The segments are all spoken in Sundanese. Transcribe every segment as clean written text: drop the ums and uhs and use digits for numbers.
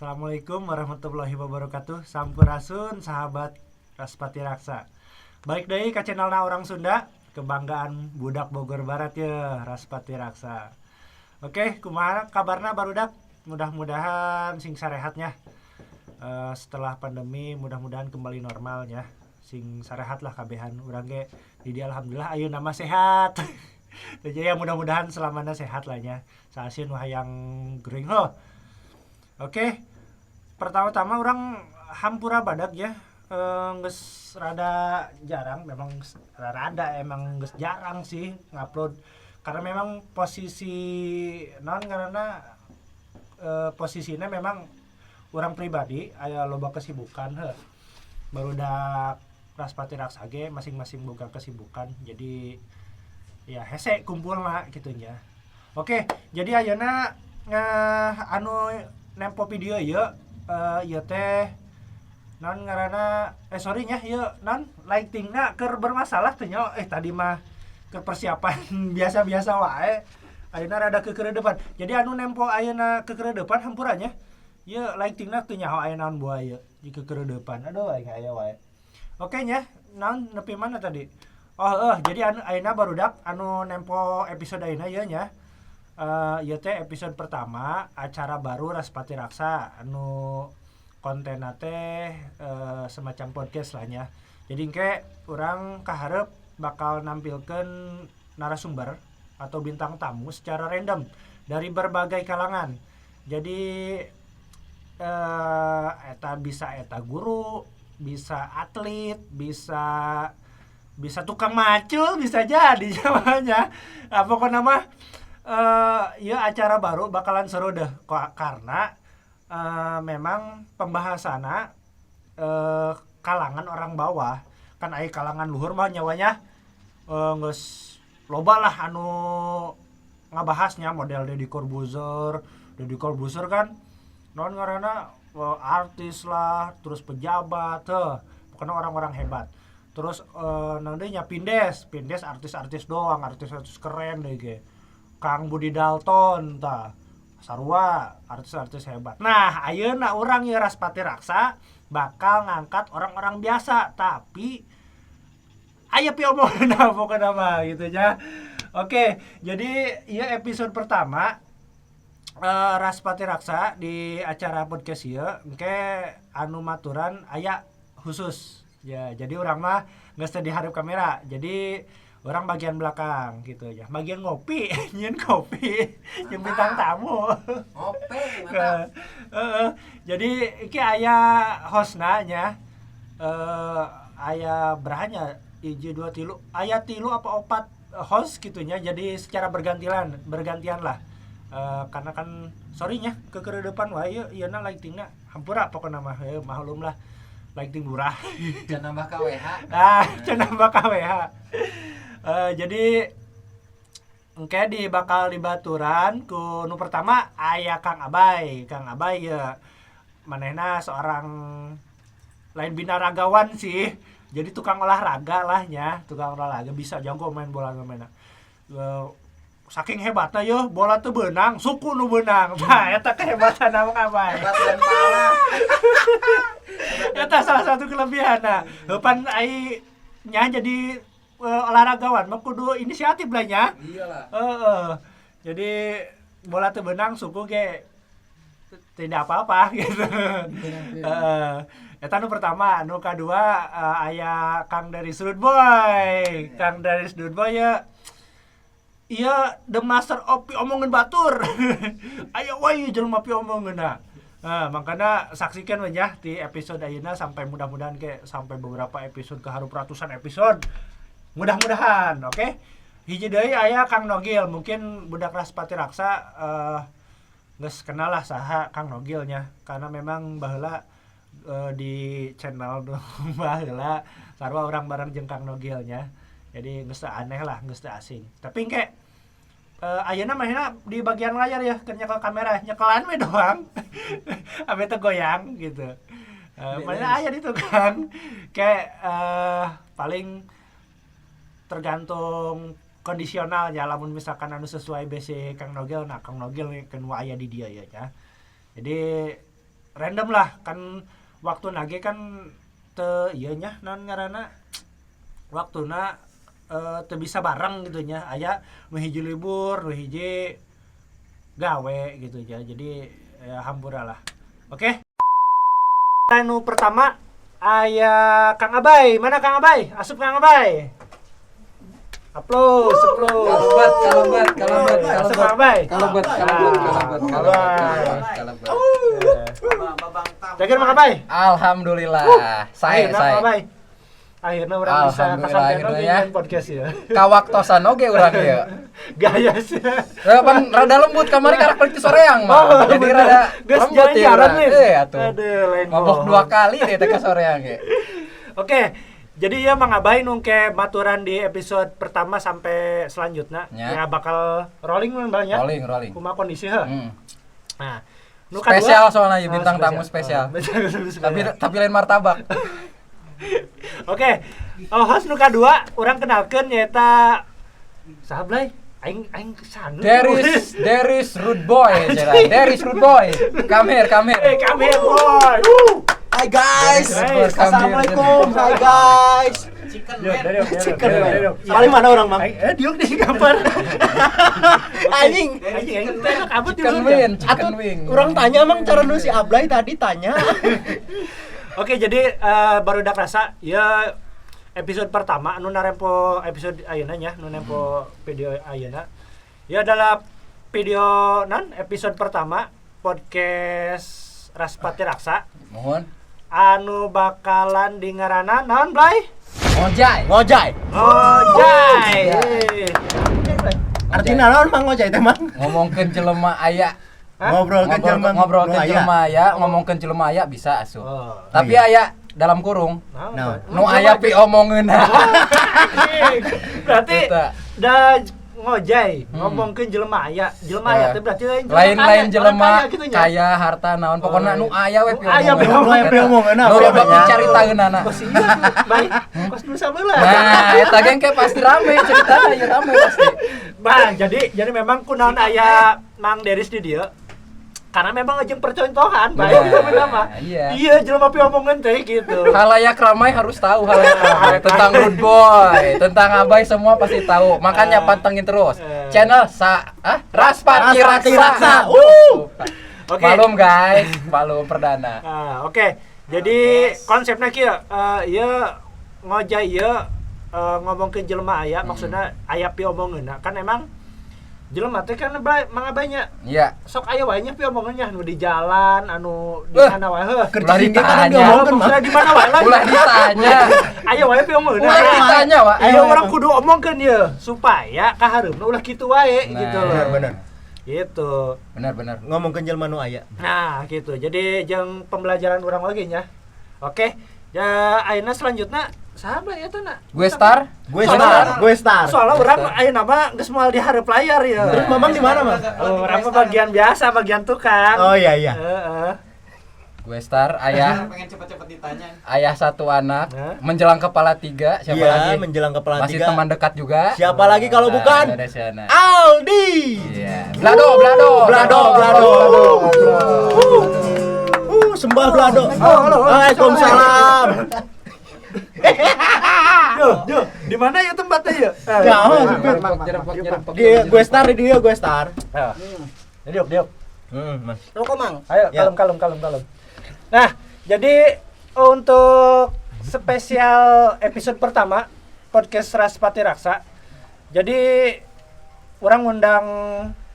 Assalamualaikum warahmatullahi wabarakatuh. Sampurasun, sahabat Raspati Raksa. Balik deui ka channelna Orang Sunda, kebanggaan budak Bogor Barat ya, Raspati Raksa. Oke, kumaha kabarna, barudak? Mudah-mudahan sing sarehatnya. Setelah pandemi mudah-mudahan kembali normal ya. Sing sarehat lah kabehan, urang ge di dieu alhamdulillah ayeuna mah sehat. Jadi ya mudah-mudahan selamanya sehat lah nya. Saasin hayang gering ho. Oke. Pertama-tama urang hampura badag ya. Geus rada jarang, memang rada, emang geus jarang sih ngupload karena memang posisi non karena posisinya memang urang pribadi aya loba kesibukan heh. Barudak Raspati Raksa ge masing-masing boga kesibukan, jadi ya hese kumpul lah gitu nya. Oke, jadi ayeuna anu nempo video ieu ieu teh non ngaranna, sorry nya, ieu non lightingna keur bermasalah teh nya. Tadi mah ke persiapan biasa-biasa wae, ayeuna rada kekeredepan. Jadi anu nempo ayeuna kekeredepan, hampura nya, ieu lightingna teu nyaho aya naon buah ieu di kekeredepan. Aduh, aing aya wae. Oke nya, naon nepi mana tadi? Oh, jadi anu ayeuna, barudak anu nempo episode ayeuna ieu nya. Ieu teh episode pertama acara baru Raspati Raksa anu kontenna teh semacam podcast lah nya. Jadi engke urang kaharep bakal nampilkeun narasumber atau bintang tamu secara random dari berbagai kalangan. Jadi eta bisa eta guru, bisa atlet, bisa bisa tukang macul, bisa jadi namanya. Nah, pokoknya mah ya acara baru bakalan seru deh kok, karena memang pembahasannya kalangan orang bawah kan. Ai kalangan luhur mah nyawanya geus loba lah anu ngabahasnya, model Deddy Corbuzier. Deddy Corbuzier kan non ngaranna artis lah, terus pejabat tuh, pokoknya orang-orang hebat. Terus naon deui nya, Pindes. Pindes artis-artis doang, artis-artis keren deh ge. Kang Budi Dalton tah sarua artis-artis hebat. Nah, ayeuna urang ya Raspati Raksa bakal ngangkat orang-orang biasa, tapi aya piomongan pokoknya mah gitu ya. Oke, jadi ya episode pertama Raspati Raksa di acara podcast ieu engke anu maturan aya khusus ya. Jadi urang mah geus teu di hareup kamera, jadi urang bagian belakang gitu ya, bagian ngopi, nyieun kopi jeung bintang tamu. Ngopi, mantap. Heeh. Jadi iki aya hostna nya, aya berahanya, hiji, dua, tilu, aya tilu apa opat host gitunya. Jadi secara bergantian bergantian lah. Karena kan sorry nya kekeredepan wae ieu, ieu na lightingna, hampura pokokna mah, maklum lah lighting murah. Jangan nambah KWH. Ah, can nambah KWH. Jadi engke di bakal dibaturan ku nu pertama aya Kang Abai. Kang Abai ya manehna seorang lain binaragawan sih. Jadi tukang olahraga lah nya, tukang olahraga, bisa jago main bola main. Saking hebatnya yo, bola tuh beunang, suku nu beunang. Nah, eta kehebatan Kang Abai. Hebat dan parah. Eta salah satu kelebihan. Nah, pan ai nya jadi olahragawan mah kudu inisiatif lah nya. Iyalah. Heeh. Jadi bola teu beunang suku ge tidak apa-apa gitu. Heeh. Eta nu pertama, nu kadua aya Kang dari Sudut Boy. Kang dari Sudut Boy ya. Iya, the master of omongan batur. Aya wae jelema piomongeun. Nah, makanya saksikan we nya di episode ayeuna sampai mudah-mudahan ke sampai beberapa episode ke hareup, ratusan episode. Mudah-mudahan, oke? Hiji deui aya Kang Nogil, mungkin budak Raspati Raksa geus kenal lah saha Kang Nogilnya, karena memang baheula di channel baheula sarua urang bareng jeung Kang Nogilnya. Jadi geus teu aneh lah, geus teu asing. Tapi engke ayeuna manehna di bagian layar ya, keur nyekel kamera, nyekelan we doang. Ameh teu goyang gitu. Manehna aya di tukang. Kayak paling tergantung kondisionalnya, lamun misalkan anu sesuai basic Kang Nogil, nah Kang Nogil kan aya di dia ya nya. Jadi Random lah kan waktuna ge kan teu ieu nya, naon ngaranna, waktuna teu bisa bareng gitu nya. Aya nu hiji libur, nu hiji gawe gitu ya. Jadi ya hampura lah. Oke. Nu pertama aya Kang Abai. Mana Kang Abai? Asup Kang Abai. Aplaus, aplaus. Kalebet, kalebet, kalebet, Asup kalebet. Kang Abai. Kalebet, kalebet, kalebet, kalebet, kalebet. Jaga Mang Abai. Alhamdulillah. Saya, Akhirnya saya. Mang Abai. Akhirnya urang bisa Alhamdulillah, kasampean akhirnya oge ya. nyeun podcast ya. Kawaktosan oge urang ieu. Gaya sih. Eh, pan rada lembut kamari karak balik ti soreang mah. Oh, Jadi bener. rada Geus lembut ya jalan-jalan, urang. Lin. Eh atuh. Aduh, lain Mabok bohong. dua kali deh teh ka soreang ge. Oke, jadi ya Mang Abai nu ke maturan di episode pertama sampai selanjutnya Ya. ya bakal rolling mun banyak. Rolling, rolling. Kumaha kondisi heuh. Nah, nu kadua- Spesial soalnya ya, Ah, bintang tamu spesial. Oh, bintang tamu spesial. Tapi lain martabak. Oke. Oh, host nu kadua urang kenalkeun nyaeta saha, Blay? Aing aing kesana. Deris Deris Rude Boy, cenah. Deris Rude Boy. Come here, come here. Eh, come here, boy. Woo. Hai guys. Deris Rude Boy, come here. Assalamualaikum. Hai guys. Yo, dari, dari, Chicken dari, man. dari. Paling mana orang, Mang? Aing eh diuk di kamar. Anjing. Anjing aing teh kabut Chicken di wing, chicken Atau wing. orang tanya Mang cara nu si Ablay tadi tanya. Oke, jadi baru udah kerasa ya episode pertama anu narempo episode ayeuna nya, nu nempo video ayeuna. Ya adalah video non episode pertama podcast Raspati Raksa Mohon. anu bakalan di ngaranna naon, Blay? Ngojay. Ngojay. Ngojay. Artinya naon Mang ngojay teh Mang? Ngomongkeun jelema aya. Hah? Ngobrol ke jelema. Ngobrol ke nu aya. jelema aya, ngomongkeun jelema aya bisa asup. Oh. Tapi Iya. aya dalam kurung. Naon? Naon? Nu aya piomongeun. Anjing. Berarti Eta. da ngojay ngomongkeun jelema aya. Jelema aya Eh. teh berarti lain jelema Lain-lain kaya, orang jelema kaya gitu nya. kaya harta naon pokona Oh, nu aya we Nu aya piomongeun. Nu aya piomongeun, Nu loba pokoknya. picaritaeunana. Kos iya tuh, baik. Kos nu sabeula. Nah, eta geng kayak pasti rame ceritanya, ya rame pasti. Bang, jadi memang kunaon aya Mang Deris di dieu. Karena memang jeung percontohan, baik Nah, sebenarnya mah. iya. Iya, jelema piomongeun teh gitu. Halayak ramai harus tahu halayak ramai tentang Rude Boy, tentang Abai semua pasti tahu. Makanya Eh. pantengin terus. Eh. Channel sa ah Raspati Raspati Raksa. Raksa. Oke. Malum guys, malum perdana. Ah, oke. Jadi konsepnya kieu, ieu ngojay ieu ngomongkeun jelema aya, maksudnya aya piomongeunna. Kan emang jelema teh kan mangabanya Iya. sok aya wae nya piomongeunnya anu di jalan, anu di Eh. mana wae heuh. Kerja Ulah tinggi kan ditanya. diomongkeun Mang. Maksudnya di mana wae lah. Ulah ditanya. Aya wae piomongeunna. Ulah ditanya, Wak. Ayo orang kudu omongkeun ye supaya kahareupna ulah kitu wae Nah. gitu loh. Bener bener. Gitu. Benar benar. Ngomongkeun jelema nu aya. Nah, gitu. Jadi jeung pembelajaran urang lagi nya. Oke. Ya ayeuna selanjutnya saha ya teh na? Gue star. Gue Soalnya- star, gue star. Soalnya urang ayeuna mah geus moal di hareup layar ya. Terus Mamang di mana, Mang? Oh, urang mah bagian biasa, bagian tukang. Oh iya iya. Heeh. Gue star, ayah pengen cepet-cepet ditanya. ayah satu anak, Hah? menjelang kepala tiga, siapa Iya, lagi? menjelang kepala Masih tiga. teman dekat juga. Siapa lagi kalau Nah, bukan ada Siana. Aldi. Iya. Blado, blado. Blado, blado. Sembah Blado. Waalaikumsalam. Yo, yo, di mana ya tempatnya ya? Ya, oh, Jerepok, jerepok, jerepok. Dia gue star di dia gue star. Ya. Diuk, diuk. Mas. Rokok, Mang. Ayo, Ya. kalem, kalem, kalem, kalem. Nah, jadi untuk spesial episode pertama podcast Raspati Raksa. Jadi orang ngundang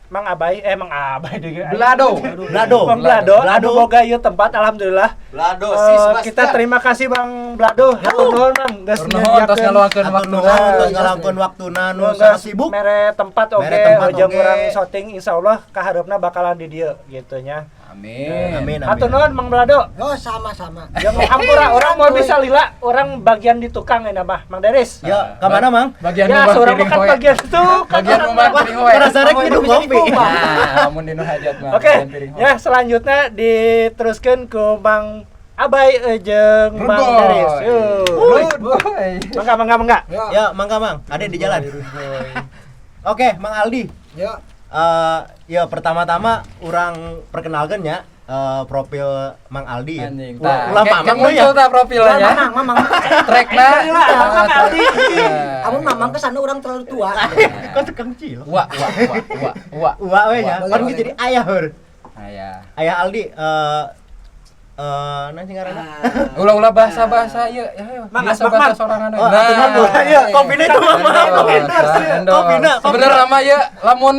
Mang Abai, eh Mang Abai deh. Blado. Blado. Mang Blado, Blado. anu boga ieu tempat alhamdulillah. Blado, Eh, sis kita terima kasih Bang Blado. Hatur nuhun Bang, geus Hatur nuhun, tos ngaluangkeun Atur waktu. nuhun tos ngalakukeun waktuna nu Geus sangat sibuk. Mere tempat oge, Mere tempat jeung oge. urang syuting insyaallah kahareupna bakalan di dieu gitu nya. Amin. Amin. Hatur nuhun Mang Blado. Oh, sama-sama. Jangan hampura, orang mau bisa lila, orang bagian di tukang ini mah, Mang Deris. Ya, ka mana, Mang? Bagian Ya, rumah seorang piring makan hoe. bagian tukang. Bagian orang rumah mah. piring hoe. Karena sarek minum kopi. Nah, amun dinu hajat mah. Oke, bagian piring hoe. ya selanjutnya diteruskan ke Bang Abai jeung Rude Bang boy. Deris. Yuk. Rude boy. Mangga, mangga, mangga. Ya, mangga, Mang. Ada di jalan. Rude boy. Oke, Mang Aldi. Ya. Ya pertama-tama orang perkenalkan ya. Profil Mang Aldi ya. Anjing. Ulah Tah, ulah kayak mamang muncul ya. tah profilnya. Mamang, mamang. Trackna. Mamang Aldi. Amun mamang kesana orang terlalu tua. Kok tukang cilok? Wa wa wa wa wa. Wa we nya. Boleh, Kan boleh. jadi ayah heur. Ayah. Ayah Aldi nanti ngaranna. Ulah-ulah bahasa-bahasa ieu ya ayo. Mang, Biasa asbak, bahasa Mang. sorangan. Oh, atuh nuhun. Iya, kopina itu Mang. Endorse, Kopina, endorse. Sebenarnya nama ya lamun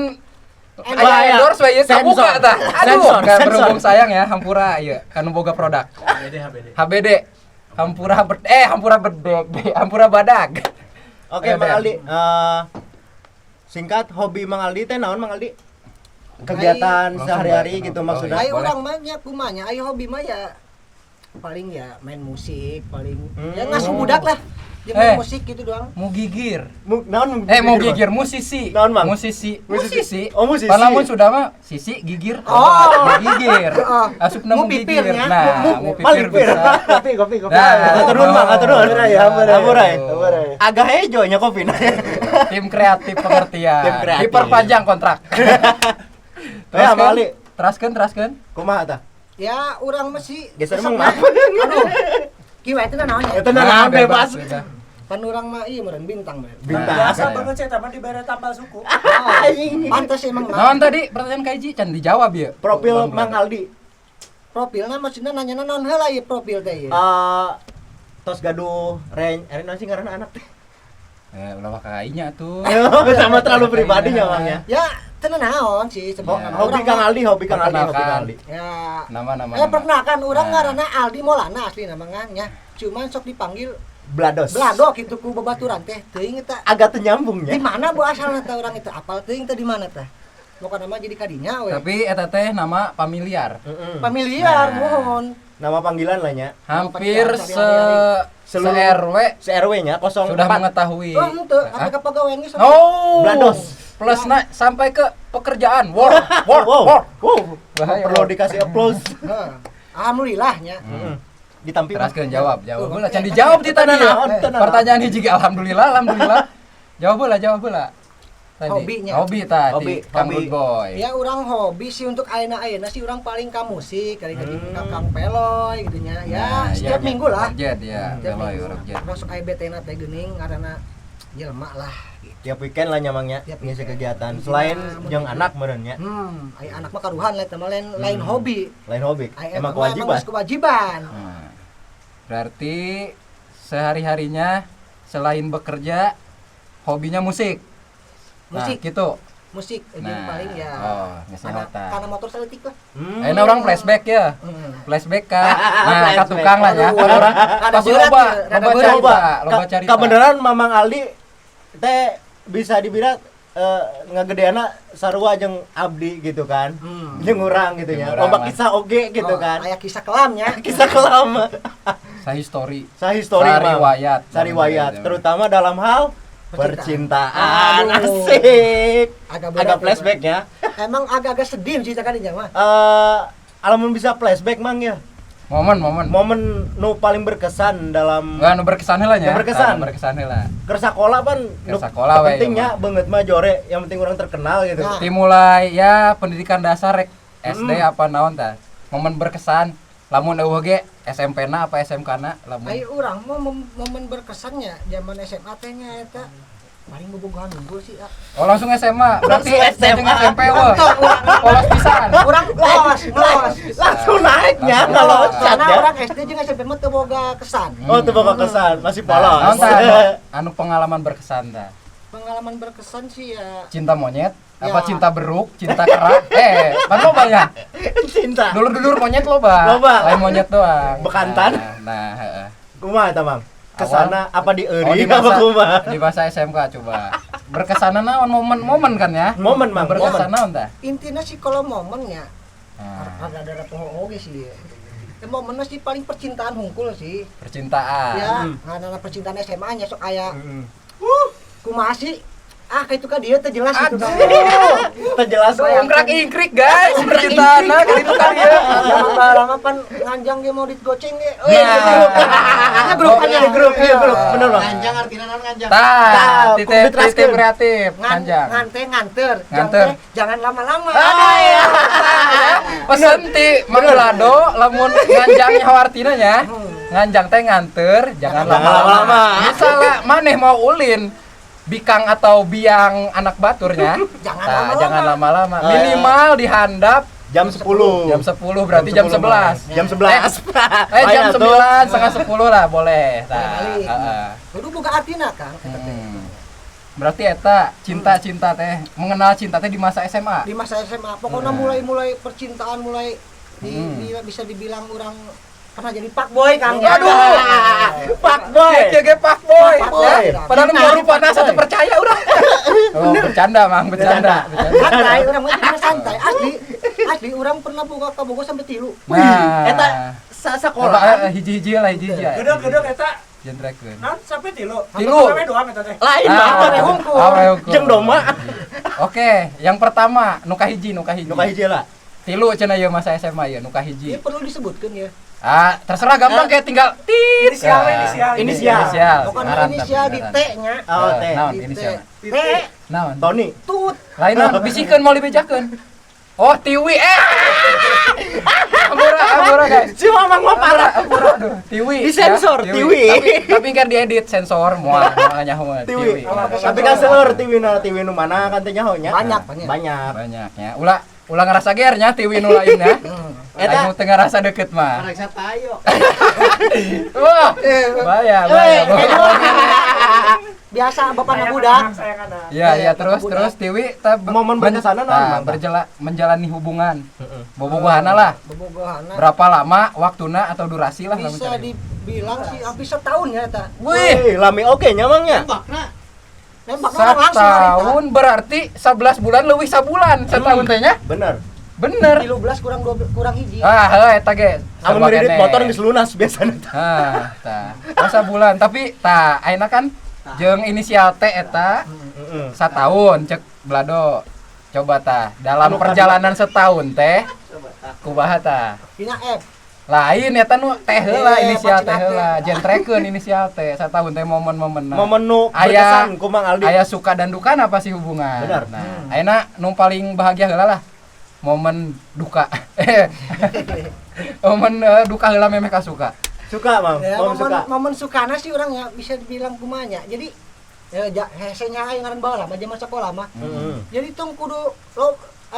Wah, aya ya. endorse we ieu Sensor. kabuka tah. Aduh, Sensor, kan sensor. berhubung sayang ya hampura ieu kanu boga produk. HBD HBD. HBD. Hampura hampura bedek, hampura badag. Oke, Ayo, Mang Ben. Aldi. Singkat hobi Mang Aldi teh naon Mang Aldi? Kegiatan Langsung sehari-hari bae, gitu oh, maksudnya. iya. Ayo Boleh. orang mah nya kumanya, ayo hobi mah ya paling ya main musik, paling ya Hmm. ngasuh budak lah. Dia main Eh. musik gitu doang. Mau gigir. Naon Mau gigir musisi. Naon, Mang? Musisi. Musisi. Musisi. Oh, musisi. Pan lamun sudah mah sisi gigir. Oh. Gigir. Oh. Asupna Mu mu gigir. pipirnya. Nah, Mu- mu pipir palipir. bisa. Kopi kopi kopi. Nah, Atur nuhun, Mang, atur nuhun. Hampura ya, hampura. Hampura ya. Hampura ya. Agak hejo nya kopina. Tim kreatif pengertian. Tim kreatif. Diperpanjang kontrak. Eh, Mang Aldi. Teraskeun, teraskeun. Kumaha tah? Ya orang mesti Geser Mang maaf. Aduh. Kieu eta naon ya? Eta naon bebas. bebas. Pan urang mah ieu meureun bintang meureun. Bintang. Biasa Nah, banget sih, teman diberi tambal suku. Oh, pantes emang mah. Naon tadi pertanyaan Kaiji can dijawab ya. Profil Mang Aldi. Profilna maksudna nanya naon heula ieu profil teh ieu. Tos gaduh ren, naon sih ngaranna anak teh? Ulah wah kainya tuh. Sama terlalu pribadi nya Mang ya. Ya teu naon sih sebenarnya. Hobi Urang Kang mah- Aldi, hobi Kang Aldi, hobi Kang Perkenalkan. Aldi. Ya. Nama nama. Eh perkenalkan urang Nah. ngaranna Aldi Maulana asli namanya nya. Cuman sok dipanggil Blados. Blado gitu ku babaturan teh teuing eta. Agak teu nyambung Di ya. mana bu asalna teh urang itu apal teuing teh di mana teh? Pokokna mah jadi kadinya we. Tapi eta teh nama familiar. Mm-mm. Familiar Nah. mohon. Nama panggilan lah nya. Hampir se Seluruh- se RW Se RW nya 04. sudah mengetahui. Oh henteu, Hah? sampai ka pagawean ge sampai. Oh. Blados. Plus na sampai ke pekerjaan, work, work, Wow. work. Wow. Bahaya, Perlu work. dikasih applause. Heeh. Alhamdulillah nya. Mm. Ditampi. Teraskeun jawab, jawab heula. Can dijawab ti tadi ya. Tenang, tenang. Pertanyaan hiji ge alhamdulillah, alhamdulillah. Jawab heula, jawab heula. Tadi. Hobinya. Hobi tadi, Hobi, Kang hobi. Good Boy. Ya orang hobi sih untuk ayeuna-ayeuna sih orang paling ka musik, kali ka ka Kang Peloy gitu nya. Ya Nah, setiap iya, minggu lah. Rockjet ya, Setiap Peloy minggu. Rockjet. Orang sok aya BT-na teh geuning ngaranna jelema lah gitu. Tiap weekend lah nyamangnya Tiap ngisi weekend. kegiatan. Intinya, Selain mun jeung gitu. anak meureun nya. Aya anak mah karuhan lah eta mah lain lain hobi. Lain hobi. Aya eta Emang mah emang kewajiban. geus kewajiban. Nah, berarti sehari-harinya selain bekerja hobinya musik. Nah, Musik. gitu. Musik jeung Nah, paling ya. oh, geus karena, nyahotan. karena motor seletik lah. Hmm. Ayeuna orang flashback ya. Flashback ka nah ka Flashback. tukang lah ya. Aduh, Kan orang rada pasti berat loba, ya, rada loba berat. carita, loba carita. Kabeneran Mamang Aldi teh bisa dibilang ngagedeana sarua jeung abdi gitu kan. Hmm. Jeung urang gitu ya. Jeung urang Loba lah. kisah oge gitu Oh, kan. Aya kisah kelamnya. Kisah kelam. Sahistori. Sahistori Mang. Sariwayat. Sariwayat, terutama dalam hal Percintaan. percintaan. Aduh. Asik. Agak berat Agak ya, flashback ya. Emang agak-agak sedih cerita kadinya mah. Alamun bisa flashback Mang ya. Momen, momen. Momen nu paling berkesan dalam Enggak nu berkesan heula nya. Nu berkesan. Nu berkesan heula. keur sakola pan nu Keur sakola we, pentingnya banget mah jore yang penting orang terkenal gitu. Nah. Dimulai ya pendidikan dasar rek SD Hmm. apa naon tah. Momen berkesan lamun eueuh ge SMP na apa SMK na lamun. Ayo urang mau momen berkesannya zaman SMA teh nya eta paling bobogohan unggul sih ah. Oh langsung SMA. Berarti Langsung SD jeung SMA. SMP weh. Entah, urang Polos pisan. urang los los. Langsung naiknya Langsung kalau naik. loncat Karena ya. orang SD jeung SMP mah teu boga kesan. Oh, teu boga kesan, masih Nah, polos. naon tah anu pengalaman berkesan tah? Pengalaman berkesan sih ya Cinta monyet, apa Ya. cinta beruk, cinta kera? Pan loba ya. Cinta. Dulur-dulur monyet loba. Loba. Lain monyet doang. Bekantan. Nah, heeh. Kumaha eta, Mang? Kesana apa di Oh, euri di apa masa, kumaha? di masa SMK coba. Berkesan naon momen-momen kan ya? Momen, Mang, Berkesan naon tah? intinya sih kalau momennya Nah, rada ada poho oge sih. Ya, momennya sih paling percintaan hungkul sih. percintaan. Ya, karena percintaan SMA nya sok aya kumaha sih? Ah, kayak itu kan dia teh jelas gitu kan. Terjelas Ungkrak ingkrik guys, percintaan kan itu kan ya. Zaman lama pan nganjang dia mau digoceng ge. Nah. Nah, grup Oh, iya, grup, iya, grup. Bener, Bang. Nganjang artinya naon nganjang? Tah, Tah, titip kudu diteraskeun. titip kreatif, Ngan, panjang. ngante nganter. Nganter. Jangan, jangan lama-lama. Aduh, ya. Pesen ti Mang Lado lamun nganjang nyaho artina nya. Nganjang teh nganter, jangan lama-lama. Misalnya maneh mau ulin bikang atau biang anak baturnya, Jangan nah, lama-lama. jangan lama-lama. Ah. Minimal dihandap Jam 10. jam 10 berarti jam 11. Jam 11. Jam Lumayan tuh. 9, setengah 10 lah boleh. Nah, Balik. heeh. Kudu boga artina, Kang, eta teh. Berarti eta cinta-cinta teh, mengenal cinta teh di masa SMA. Di masa SMA pokoknya mulai-mulai percintaan mulai bisa dibilang orang pernah jadi fuckboy, Kang. Aduh. Pak boy. Dia ge pak boy. Fuckboy. Ya. Padahal baru panas satu percaya urang. Oh, bercanda, Mang, bercanda. Bercanda. Santai, orang mah pernah santai. Asli, asli orang pernah boga ka Bogor sampai 3. Nah, Eta coba sakola. hiji-hiji lah, hiji-hiji. Gedeg-gedeg eta Jentrekeun. naon sampai 3. Tilu. Sampai doang eta teh. Lain Ah, banget. hungkul. awe hungkul. Jeung domba. Oke, yang pertama nu kahiji, nu kahiji. Nu kahiji lah. 3 cenah ieu masa SMA ieu nu kahiji. Ini perlu disebutkan ya. Ah, terserah gampang kayak tinggal tit. Inisial, Ah, inisial. Inisial. Inisial. Pokoknya Ngaran inisial tapi, di ngaran. T nya. Oh, T. Naon Di T. inisial? T Naon? Tony. tut. Lain naon? Bisikeun mau dibejakeun. Oh, Tiwi eh. Ampura, ampura guys. Si Mamang mah parah. Ampura, aduh. Tiwi. Disensor, ya, Tiwi. Tapi kan diedit sensor moal moal nyaho Tiwi. Tiwi. Tapi kan seueur Tiwi na Tiwi nu mana kan teh nyaho nya. Banyak, banyak. Banyak. Banyak ya. Ulah ulah ngerasa ger nya Tiwi nu lainnya. Eta- Eta teu ngerasa deket mah. Ngerasa tayo. Wah, bahaya, bahaya. Biasa bapak Sayang budak. anak, sayang anak. Iya, iya, terus Budak. terus Tiwi ta Momen berkesanna naon, nah, Mang? menjalani hubungan. Bobogohana lah. Bobogohana. Berapa lama waktuna atau durasi lah lamun Bisa cari. dibilang sih hampir setahun ya eta. Wih, Wih, lami oke nya Mang nya. Tembakna. Nembak orang langsung harita. setahun berarti 11 bulan leuwih sabulan setahun teh nya. Bener. Bener. 13 kurang 2 kurang hiji. Ah, heuh eta ge. Amun Sarua ngredit keneh. motor geus lunas biasana. Ah, tah. Oh, sabulan, tapi tah ayeuna kan jeung inisial T eta Heeh. satahun cek Blado. Coba tah, dalam Anu perjalanan setahun teh kumaha tah? Dina F. Lain eta nu teh heula Eh, inisial teh pacina teh. heula, jentrekeun inisial teh satahun teh momen-momenna. Momen nu Aya- berkesan ku Mang Aldi. Aya suka dan duka apa sih hubungan? Benar. Nah, ayeuna nu paling bahagia heula lah. Momen duka. Momen duka heula memeh ka suka. Suka, Mang. Ya, Momen momen suka. momen sukana sih orang ya bisa dibilang kumanya. Jadi ya hesenya aya ngaran baheula mah zaman sekolah mah. Heeh. Jadi tong kudu lo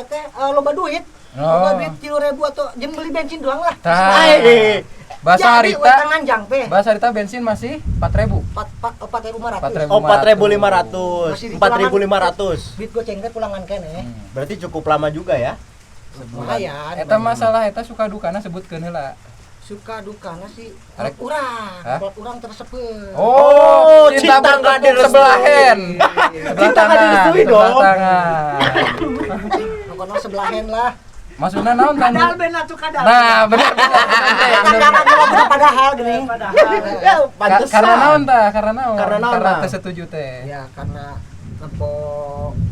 teh loba duit. Oh. Loba duit 3.000 atau jeung beli bensin doang lah. Tah. Ai. Bahasa Jadi harita, we tangan teh. bahasa harita bensin masih 4.000. 4 4 4.500. Oh, 4.500. Masih di 4.500. Duit goceng teh pulangan keneh. Berarti cukup lama juga ya. Sebulan. Lumayan. Eta masalah eta suka dukana sebutkeun heula. Suka dukana sih Arek. urang, Hah? urang tersepeut. Oh, cinta, cinta nggak bertepuk direstui. sebelah hand. Cinta nggak direstui sebelah dong. tangan. Pokoknya sebelahan lah. Maksudna naon kan? Kadal ben atuh kadal. Nah, bener bener. bener, Kan bener. jangan padahal geuning. Padahal. Ya, pantesan. Karena naon tah? Karena naon? Karena naon, Karena Bang? teu setuju teh. Ya karena nempo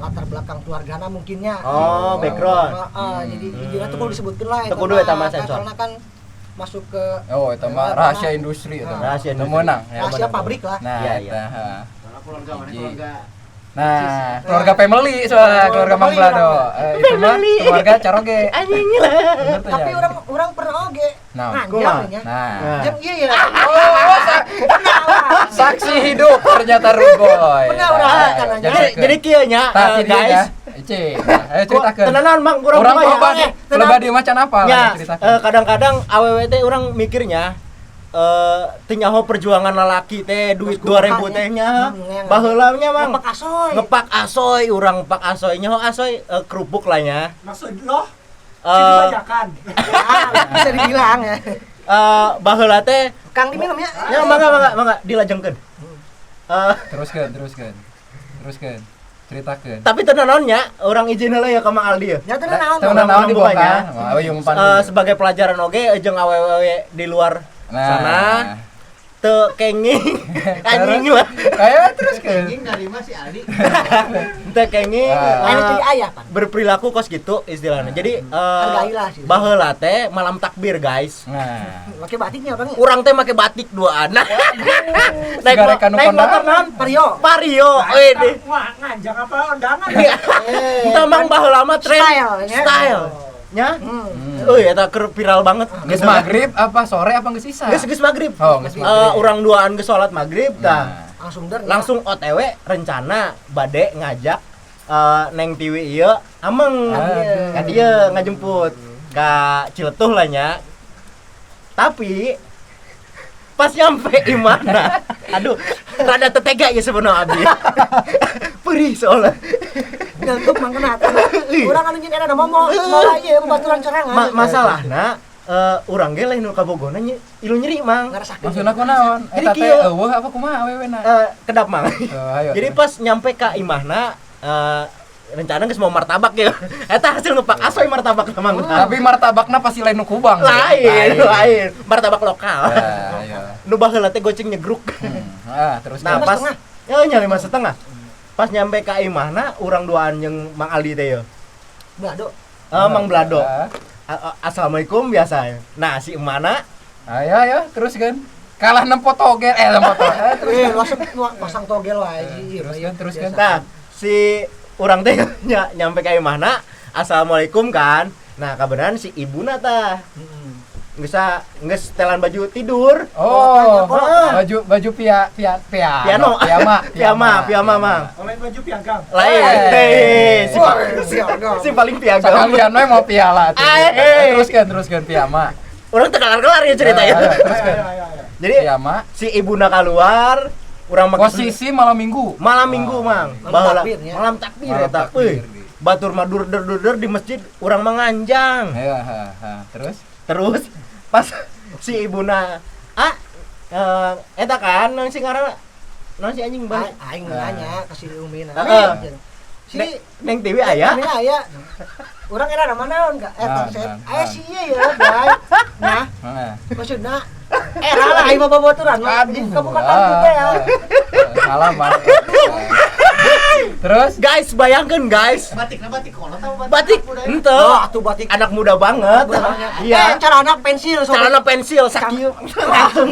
latar belakang keluargana mungkinnya. Oh, background. Heeh, jadi hijrah tuh kudu disebutkeun lah Teu kudu eta mah sensor. Karena kan masuk ke Oh, eta mah rahasia industri eta. mah. Rahasia Teu industri. meunang ya. rahasia pabrik lah. Nah, Iya, eta. iya. ha. Soalnya keluarga mana Hiji. keluarga. Nah, keluarga family soalnya keluarga Mang Keluarga Blado. family, Eh, itu mah keluarga Caroge. Anjing lah. Bener tuh, Tapi ya? orang orang pernah oge Nah. nganjang nya. Nah. Nah. Jeung ieu ya. Oh, saksi hidup ternyata Rude Boy. Pernah orang Nah, kan nanya. Jadi jadi kieu nya, Tah, eh, ti dieu guys. ya. Ici. Nah, ayo ceritakeun. Tenanan Mang kurang Orang kumaha ya? loba loba di macan apa Ya, ceritakeun. kadang-kadang awewe teh orang mikirnya teu nyaho perjuangan lalaki teh duit Terus 2000 kumaha teh nya. nya. Baheula nya Mang. Ngepak asoy. Ngepak asoy, urang ngepak asoy nyaho asoy kerupuk lah nya. Maksud lo Eh dibajakan. Ah, bisa dibilang ya. baheula teh Kang diminum ya. ya mangga mangga mangga dilajengkeun. Teruskeun, teruskeun. Teruskeun. Ceritakeun. Tapi teu naon nya, urang izin heula ya ka Mang Aldi ya. Ya teu naon. Teu naon Orang dibongkar. bukanya. Wah, ieu umpan. Sebagai pelajaran oge jeung awewe di luar Nah. sana teu kenging anjing lah. Ayo teruskeun. Anjing dari mas si Aldi. Teu kenging Ah. Ayo jadi ayah, Pan. berperilaku kos gitu istilahnya. Jadi Hargailah sih. baheula teh malam takbir guys. Nah. Make batiknya orangnya. Urang teh make batik dua anak. Naik Sigara kanu naik motor kondangan. naon? Vario. Vario. Nah, Weh deh. Wah, nganjang apa undangan? Eh, Entah mang baheula mah tren Style, ya. Style. Nya? Hmm. Euy, eta keur viral banget. Geus maghrib apa sore apa geus isya? Geus geus maghrib. Oh, geus Eh, maghrib. urang duaan geus salat maghrib tah. Nah. Langsung der. Langsung OTW rencana bade ngajak Neng Tiwi ieu ameng Aduh. ka dieu ngajemput ka Ciletuh lah nya. Tapi pas nyampe imahna, aduh, rada tetega ya sebenarnya abdi. Perih soalnya. Ngantuk mang kena. Urang anu nyin era mau mau mau ieu baturan sorangan. Masalahna urang ge lain nu kabogona ilu nyeri mang. Ngarasakeun. Maksudna kunaon? Jadi Eta teh kieu. eueuh apa kumaha awewena? Kedap mang. Oh, ayo. Jadi pas nyampe ka imahna rencana geus mau martabak ya. Eta hasil ngepak asoy martabak mang. Tapi martabakna pasti lain nu kubang. Lain, lain. Martabak lokal. Nah, ayo. Nu baheula teh goceng nyegruk. Ah, terus Nah, Lima pas setengah. ya nya 5,5. Pas nyampe ka imahna urang duaan jeung Mang Aldi teh yo. Blado. Mang Blado. Ah. Assalamualaikum biasa ya. Nah, si emana Ayo, ayo, terus kan. Kalah nempo togel, nempo togel. Terus Eh, langsung pasang togel wae. Iya, Terus iya, kan, terus kan. biasa. Nah, si urang teh nyampe ka imahna, assalamualaikum kan. Nah, kabeneran si ibuna tah. Geus geus setelan baju tidur. Oh, Heeh. baju baju pia pia pia Piano. Piama, Piama, piama, Mang. Oleh baju piagam. Lain. Hey. Hei, si, Wah, piagam. si paling piagam. Sekalian we mau piala tuh. Ay. Terus kan, terus kan piama. Urang teu kelar-kelar ya ceritanya. Ayo, ayo, terus kan. Ayo, ayo, ayo. Jadi Piama. si ibuna keluar, urang make Posisi malam minggu. malam minggu, Mang. Malam Baheula- takbir, ya. Malam takbir Malam eta. takbir. Euy, batur mah dur-dur di masjid urang mah nganjang. Ayo, ha, ha. Terus Terus pas si ibuna eta kan naon si ngaranna? Naon si anjing balik? Aing nanya ke si Umi nah. Heeh. Si Neng Tiwi aya? Umi aya. Urang era nama naon ka? Naon, Eta naon, aya naon. si ieu ya, Bay. Nah, Heeh. maksudna era lah aing mah babaturan mah. Aduh. Kamu kan tante teh ya. Salaman. Terus Guys, bayangkan guys. Batik nah batik kolot apa Batik muda? ente. Oh, atuh batik. Anak muda banget. Iya. Iya. Celana pensil sob. Celana pensil sakieu langsung.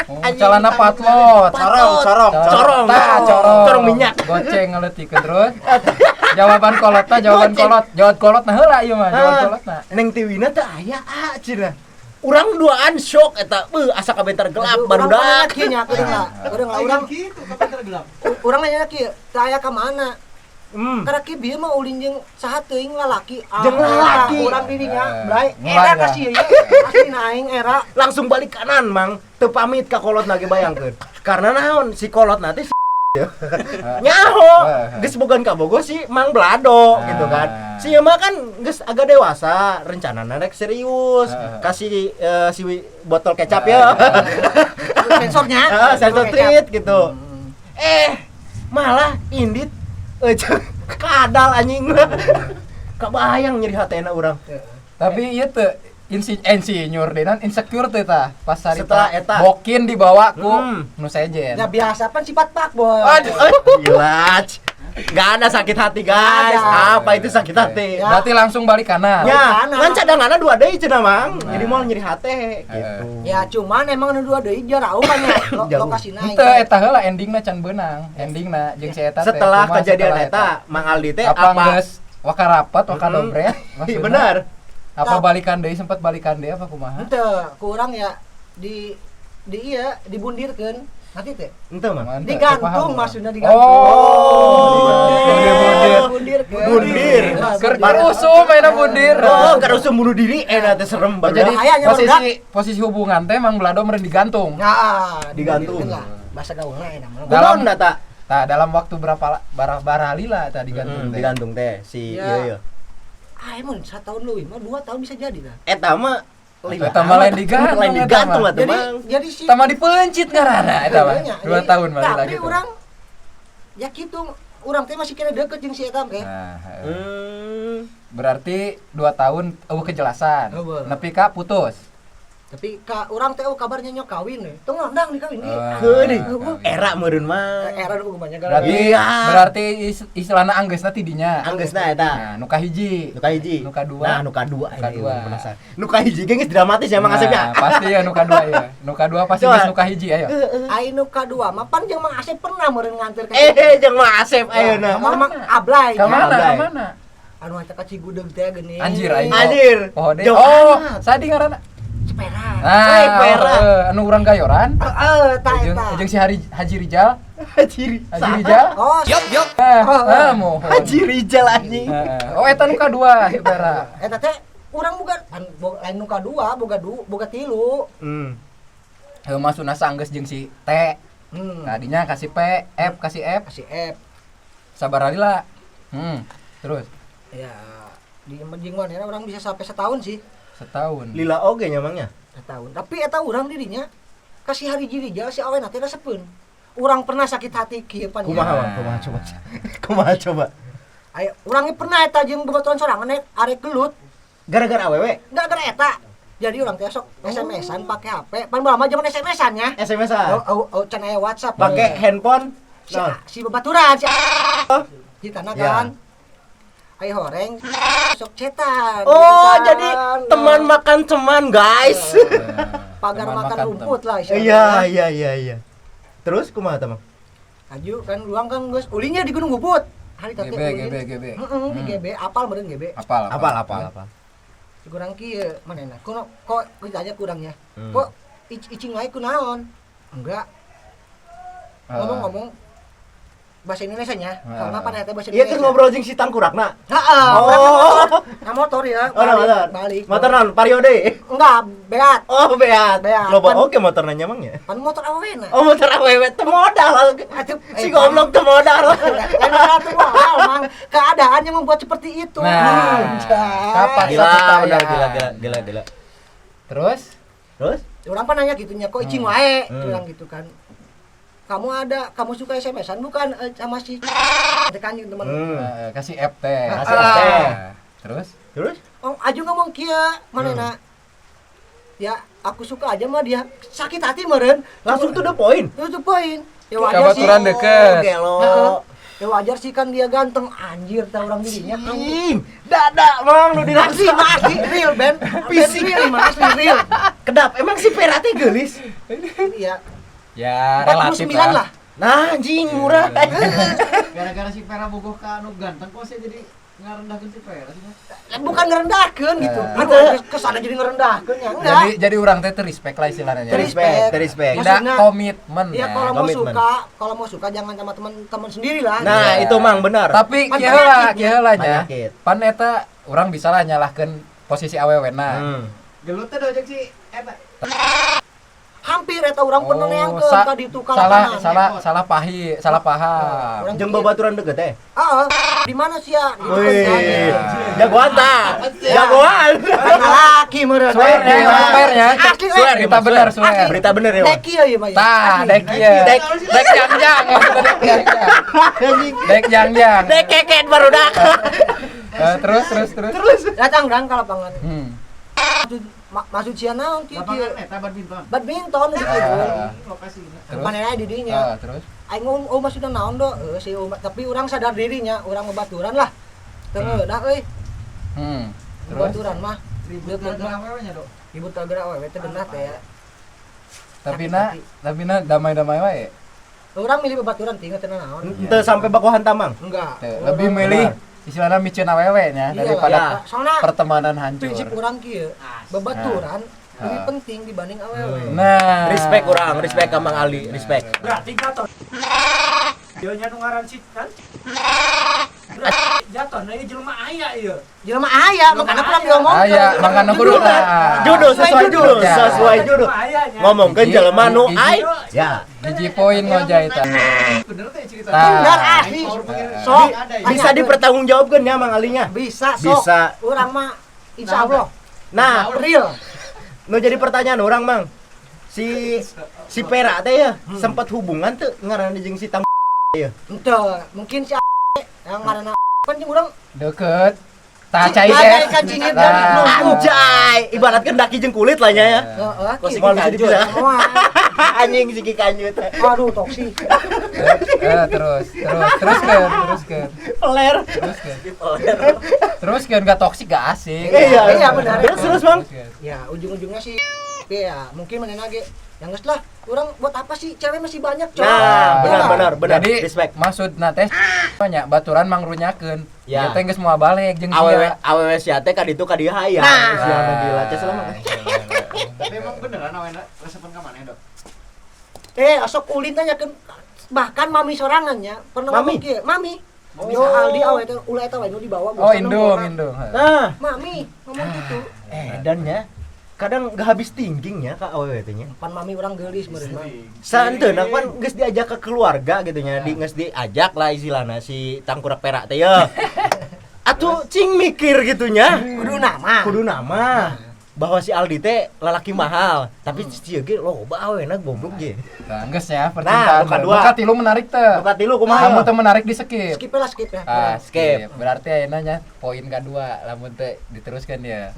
oh, celana patlot. Corong, corong, corong. Tah, corong. Corong minyak. Goceng ngeuleutikeun terus. Jawaban kolot tah, jawaban Goceng. kolot. Jawaban kolot nah heula ieu mah, jawaban Ah, kolot nah. Neng Tiwina teh aya ah cenah. Urang duaan shock eta, beuh asa kabentar gelap Aduh, urang barudak. nanya kieu nya, urang lah. Urang lah, urang gitu kapan tergelap. urang nanya kieu, teu aya ka mana? Karena kieu bieu mah ulin jeung saha teuing lalaki. Ah, Jeung lalaki. Urang dirinya, Eh, Bray. mulai Era lah. ka sieun ya. Asli aing era. Langsung balik kanan, Mang. Teu pamit ka kolot lagi bayangkeun. Karena naon si kolot nanti si nyaho geus bogan ka Bogo si Mang Blado gitu kan. Si ieu mah kan geus agak dewasa, rencanana rek serius, kasih si botol kecap ya. Sensornya. Heeh, sensor treat gitu. Malah indit kadal anjing. Kabayang nyeri hatena urang. Tapi ieu teu insinyur deh, insecure teh tah pas harita Setelah eta. bokin dibawa ku nu sejen. Ya biasa pan sifat pak boy. Aduh. Gila. Gak ada sakit hati guys. Nggak ada. Apa itu sakit hati? Ya. Berarti langsung balik kanan. Ya, Kanan. kan cadanganna dua deui cenah Mang. Nah. Jadi moal nyeri hate gitu. Ya cuman emang nu dua deui jauh kan ya Jauh. lokasina. Henteu eta heula endingna can beunang. Endingna jeung si eta teh. Setelah Kumaha kejadian setelah eta, Mang Aldi teh apa apa? geus waka rapat waka dobret Iya, maksudna? benar. Apa balikan deui sempat balikan deui apa kumaha? Henteu, kurang ya di iya dibundirkeun. Nanti teh. Henteu Mang. Mantap, Digantung paham. maksudnya digantung. Oh. Bundir. Dibundirkeun. Bundir. Nah, Keur bundir. usum mainna bundir. Oh, keur usum bunuh diri eta teh serem Oh, jadi barudak. Bahayanya posisi posisi hubungan teh Mang Blado meureun digantung. Nah, Digantung. dibundirkeun lah. Bahasa gaulna eta mah. Dalam- Kunaon data? Tah dalam waktu berapa baralila tah digantung teh. Digantung teh si Ya. iya iya. Ah, emang 1 tahun leuwih mah 2 tahun bisa jadi dah. Eta mah lila Eta mah lain amat. digantung, Lain eta digantung mah. atuh, Jadi Mang. jadi si Tama dipencit ngaranna eta mah. Iya, 2 jadi- tahun balik Tapi lagi tuh. urang ya gitu, urang teh masih kena deket jeung si eta teh. Nah, heeh. Berarti 2 tahun eueuh kejelasan. Eueuh. Nepi ka putus. Tapi ka urang teh oh, kabarnya nyok kawin we. Tong ngondang di kawin di. Ah, Keun kawin. era meureun mah. Era nu banyak Berarti Iya. berarti istilahna anggeusna ti dinya. Anggeusna eta. Nah, nu kahiji. Nu kahiji. Nu kadua. Nah, nu kadua Nu kadua. ini urang penasaran. Nu kahiji ge geus dramatis ya Mang Nah, Asep ya. Pasti ya nu kadua ya. Nu kadua pasti Coba. geus nu kahiji ayo. Ai nu kadua mah pan jeung Mang Asep pernah meureun nganter ka Jeung Mang Asep ayeuna. Sama Mang Ablay. Ka mana? Ablay. Ka mana? Anu eta ka Cigudeg teh geuning. Anjir aing. Anjir. Oh, deh. Jauh Oh, amat. sadi ngaranna. Si Pera. Nah, Eh, Pera. anu urang gayoran. Heeh, ta Jeung eta. jeung si Hari Haji Rijal. Haji Haji Rijal. Oh, Eh, eh, mohon. Haji Rijal anjing. Heeh. Oh, eta nu kadua si Pera. eta teh urang boga pan lain nu kadua, boga du, boga tilu. Heuh masukna sanggeus jeung si T. Tadinya kasih P, F kasih F, Kasih F. sabar lila. Terus Ya, di jeung manehna urang bisa sampai setahun sih. setahun. Lila oge nya mangnya. Setahun. Tapi eta urang dirinya kasih hari Rijal si awena teh resepeun. Urang pernah sakit hati kieu pan. ya. Kumaha Mang? Kumaha coba. Kumaha coba. Ayo, urangnya pernah eta jeung babaturan sorangan arek gelut. Gara-gara awewe Gara-gara eta. Jadi urang teh sok SMS-an pakai HP. Pan baheula mah zaman SMS-an nya. SMS-an. Oh, oh, oh, can aya WhatsApp. Pakai handphone. Si, Nah. si babaturan si di tanah Ya. kan. Ayo horeng sok cetan. Oh, gitu kan. jadi teman makan teman, guys. Pagar Teman makan rumput lah istilahnya. Iya, iya, iya, iya. Terus kumaha teh, Mang? Aju kan luang kan geus ulinnya di Gunung Bubut. Hari teh GB, ulin. GB, GB. Heeh, di GB apal meureun GB. Apal, Apal, apal, apal. Kurang kieu manehna. Kuno kok ditanya kurangnya. Hmm. Kok icing wae kunaon? Enggak. Ngomong-ngomong bahasa Indonesia nya. Karena pan eta bahasa Iya Indonesia. kan ngobrol jeung si tangkurakna. Heeh. Oh. Nah, motor ya. Oh, nah, motor. Balik. Motor naon? Vario deui. Enggak, beat. Oh, beat. Beat. Loba Pan- oke motorna nya Mang ya. Pan motor awena. Oh, motor awewe teu modal. Atuh, Si goblok teu modal. Lain satu hal, Mang. Keadaan yang membuat seperti itu. Nah, Anjay. kapan Gila, satu benar tayang. gila gila gila gila. Terus? Terus? Orang pan nanya gitunya, kok icing wae? Hmm. Orang gitu kan. Kamu ada, kamu suka SMS-an bukan sama si kan jeung teman. Kasih F teh. Kasih F teh. Terus? Terus? Oh, aju ngomong kieu, manehna. Ya, aku suka aja mah dia sakit hati meureun. Langsung to the point. To the point. Ya wajar sih. Kabaturan deket. Gelo. Heeh. Ya wajar sih kan dia ganteng anjir tah urang dirinya. Anjing, dada Mang nu Asli, dirasa. mah, asli real Ben. Fisik. Ben real mah, asli real. Kedap, emang si Pera teh geulis? Iya. Ya, relatif 49 lah. Nah, anjing murah. Gara-gara si Pera bogoh ka anu ganteng kok saya jadi ngarendahkeun si Pera sih. Mas? Bukan ngerendahkeun gitu. Eh. Aduh, kesana jadi ngerendahkeun ya enggak. Jadi orang teh respect lah istilahnya. Terrespect, terrespect. Tidak Maksudnya- komitmen Iya kalau mau Komitmen. suka, kalau mau suka jangan sama teman-teman sendiri lah. Nah, Iya. itu Mang benar. Tapi Pan kieu lah, penyakit, kieu lah nya. Penyakit. Pan eta urang bisa lah nyalahkeun posisi awewena. Gelut teh dojek si eta. Hampir eta urang pernah neangkeun ka ditu ka salah lapangan. salah salah pahi, salah paham. Urang Jeung babaturan deket teh. Heeh. Di mana sih ya? Gitu Wih, kan. jagoan tah. Jagoan. Laki meureun. Swear ya, swear ya. Asli, Swear, eh. berita benar swear. Asli. Berita bener ya, Mang. Dek ieu ieu mah ya. Tah, Asli. dek ieu. Dek. Dek jang-jang, maksudnya dek jang-jang. Dek jang-jang. Dek keket barudak. Terus terus terus. Terus. Datang urang ka lapangan. Maksud sia naon kieu kieu? Lapangan eta badminton. Badminton di kieu. Ah. Lokasina. Terus. Manehna di dinya. Ah, terus. Aing ngomong, oh maksudna naon do? Si tapi urang sadar dirinya, urang babaturan lah. Teu dah euy. Terus. Babaturan mah. Ribut gara-gara awewe nya, Dok. Ribut gara-gara awewe teh genah teh ya. Tapi na damai-damai wae. Urang milih babaturan tinggal teu naon. Teu sampai baku hantam, Mang. Enggak. Teu, lebih milih istilahnya miceun awewe nya Iya daripada lah. Soalnya pertemanan hancur. prinsip urang kieu, babaturan lebih Ah. penting dibanding awewe. Nah, Respect urang, respect ka Mang Ali, respect. Berarti jatuh. Dia nya nu ngaran si kan. Jatuh na ieu jelema aya ieu. Jelema aya, makana kurang diomongkeun. Aya, makana kudu lah. Judul sesuai judul, Ya. sesuai judul. Jelema aya nya. Ngomongkeun Hiji, jelema nu hiji. ai. Ya. Hiji poin ngojay tah. Bener teh cerita. Tah. Bener asli. Sok. Bisa dipertanggungjawabkeun ya Mang Alinya. Bisa sok. Bisa. Urang mah insya Allah Nah, real. nu jadi pertanyaan orang Mang. Si si Pera teh ya sempat hubungan tuh ngaranna jeung si Tang ya. Ente, mungkin si yang ngaranna kan jeung urang Deket. Tah cai Cai teh. kan cingit Tah. dan lumpuh. Anjay, ibaratkan daki jeung kulit lah nya ya. Heeh, Kok si bisa dipisah. Semua. Anjing si kanjut. Aduh, toksik. Terus terus terus kan, terus kan. Peler. Terus kan. Terus kan gak toksik gak asik. Iya, Iya, benar. Terus terus, Bang. Terus kan. Ya, ujung-ujungnya sih ya, mungkin mana lagi Yang geus lah, urang buat apa sih? Cewek masih banyak, cowok. Nah, benar benar benar. Jadi respect. Maksudna teh nya baturan mangrunyakeun. Ya. Ieu teh geus moal balik jeung Awewe sia. Awewe sia teh ka ditu ka dieu hayang. Nah. Sia mah gila teh selama. Tapi emang beneran awena resepan ka maneh, Dok? Asok ulin tanyakeun bahkan mami sorangannya pernah Mami? ngomong kieu, mami. Mami. Oh, Aldi awe teh ulah eta wae nu dibawa Oh, indung, indung. Nah, Mami ngomong gitu. Dan ya kadang gak habis thinking ya ka awewe teh nya. Pan mami urang geulis meureun mah. Santeuna pan geus diajak ke keluarga gitu nya, di geus diajak lah istilahna si tangkurak perak teh ya. Atuh cing mikir gitu nya. Kudu nama. Kudu nama bahwa si Aldi teh lelaki mahal, tapi si ieu ge loba awena goblok ge. Nah, geus ya percintaan. Nah, nu kadua. Nu katilu menarik teh. Nu katilu kumaha? Lamun teu menarik di skip. Skip lah, skip ya. Ah, Skip. skip. Berarti ayeuna nya poin kedua lamun teh diteruskan ya.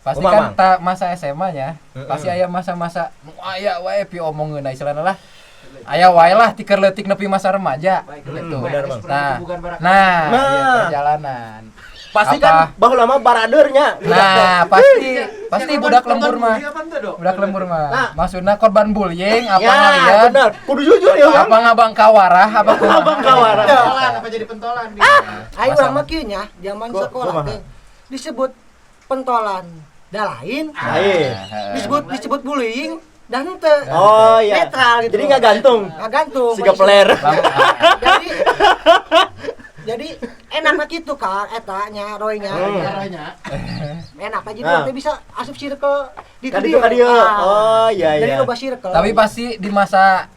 Pasti Kumaha, kan Mang? ta masa SMA nya, Heeh. pasti aya masa-masa nu aya wae pi omongeun istilahna lah. Aya wae lah ti keur leutik nepi masa remaja. Gitu. Benar, Bang. Nah, Bukan barang. nah, Nah. iya, perjalanan. Pasti Apa? kan baheula mah baradeurnya. Nah, pasti pasti budak lembur mah. Budak lembur Nah. mah. Maksudna korban bullying apa Ya, ngalian? benar. Kudu jujur ya, Bang. Apa ngabang kawarah apa kumaha? Abang kawarah. Pentolan apa jadi pentolan dia? Ayo Masa- urang mah kieu nya, zaman sekolah kumaha? teh disebut pentolan da lain, Lain. Nah, disebut disebut bullying dan henteu. Oh iya. Netral gitu. Jadi nggak gantung. Nggak gantung. Siga peler. Jadi jadi enak gitu kan eta nya roy nya. Enak aja Nah. teh bisa asup circle di Ka ditu ka dieu. Ah. Oh iya Jadi iya. loba circle. Tapi pasti di masa